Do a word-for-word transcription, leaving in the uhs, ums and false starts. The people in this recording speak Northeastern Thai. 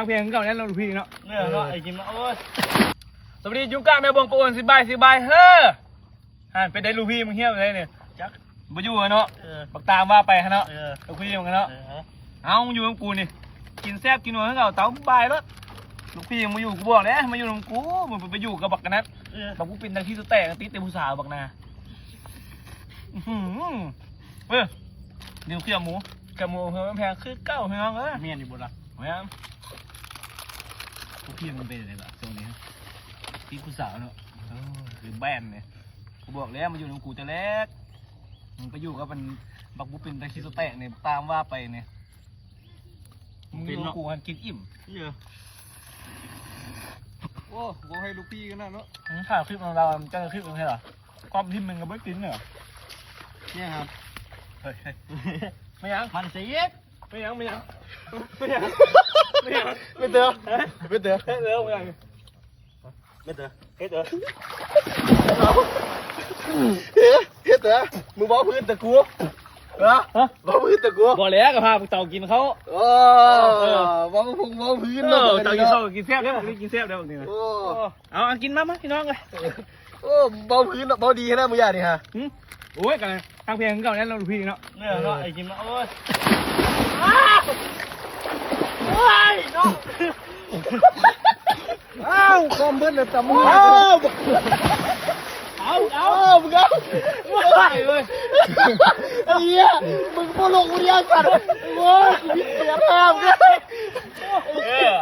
ฟังเพลงเก่าแน่นอนลูกพี่เนาะ เนี่ยเนาะ ไอ้กินมา โอ้ย สวัสดีจุงกะแม่บงปะโอนสิบายสิบายเฮ้อ หันไปได้ลูกพี่มึงเฮี้ยมเลยเนี่ย จัก บ่อยู่อะเนาะ เออ บักตามว่าไปฮะเนาะ เออ ลูกพี่มึงเนาะ เออ เอาอยู่กับกูนี่ กินแซ่บกินนัวให้เขาเต๋าบายรถ ลูกพี่มึงอยู่กูบอกแล้วมาอยู่กับกู มึงไปอยู่กับบักกันนั้น เออ บักกูเป็นนักที่สุดแตกติดแต่ผู้สาวบักนา อื้อหือ เออ เดี๋ยวเขียหมู เขียหมูเพิ่มแพงคือเก่าพี่น้องเอ้ย เมียนอยู่บนละ แม่น กูเพียงมันเป็นอะไรล่ะช่วงนี้ พี่ผู้สาวเนาะ เออ คือแบนเนี่ย กูบอกแล้วมาอยู่กับกูแต่แรก มึงไปอยู่กับมัน บักบุปินตะคิดตัวแตกเนี่ย ตามว่าไปเนี่ย มึง เป็น ดู เนาะ กูหันกินอิ่ม เนี่ย โอ้ บอกให้ลูกพี่กันนะเนาะ มึงถ่ายคลิปของเรา มึงจะเอาคลิปมึงให้เหรอ ความที่มึงก็ไม่กินเหรอ เนี่ยครับ เฮ้ยเฮ้ย ไม่ยัง มันเสีย ไม่ยัง ไม่ยัง ไม่ยัง ไม่ยัง ไม่เจอ ไม่เจอ เฮ้ยเร็ว ไม่ยัง ไม่เจอ เฮ้ยเจอ เฮ้ยเจอ มึงบอกพื้นแต่กู ฮะ ฮะ บอกพื้นแต่กู บอกแล้วก็พาพวกเต่ากินเขา โอ้ เออ บอกพุงบอกพื้น เออ เนาะ เต่ากินเขากินแซ่บแล้ว กินแซ่บแล้วนี่นะ โอ้ เอา เอากินมา มา พี่น้องเลย โอ้ เบาพื้นเนาะ เบาดีขนาดมึงอย่านี่ฮะ หึ โอ้ย กันทางเพียงเก่าแน่นอนลูกพี่เนาะ เนี่ยเนาะ ไอ้กินมา โอ้ย โอ้ย เนาะ อ้าว ความเบิ้ลเลยตำมือ อ้าว เอา เอา เอา มึงเอา ไปเลย ไอ้เหี้ย มึงพวกลงวิทยาศาสตร์ โอ้ย ชีวิตเสียแทบเลย เออ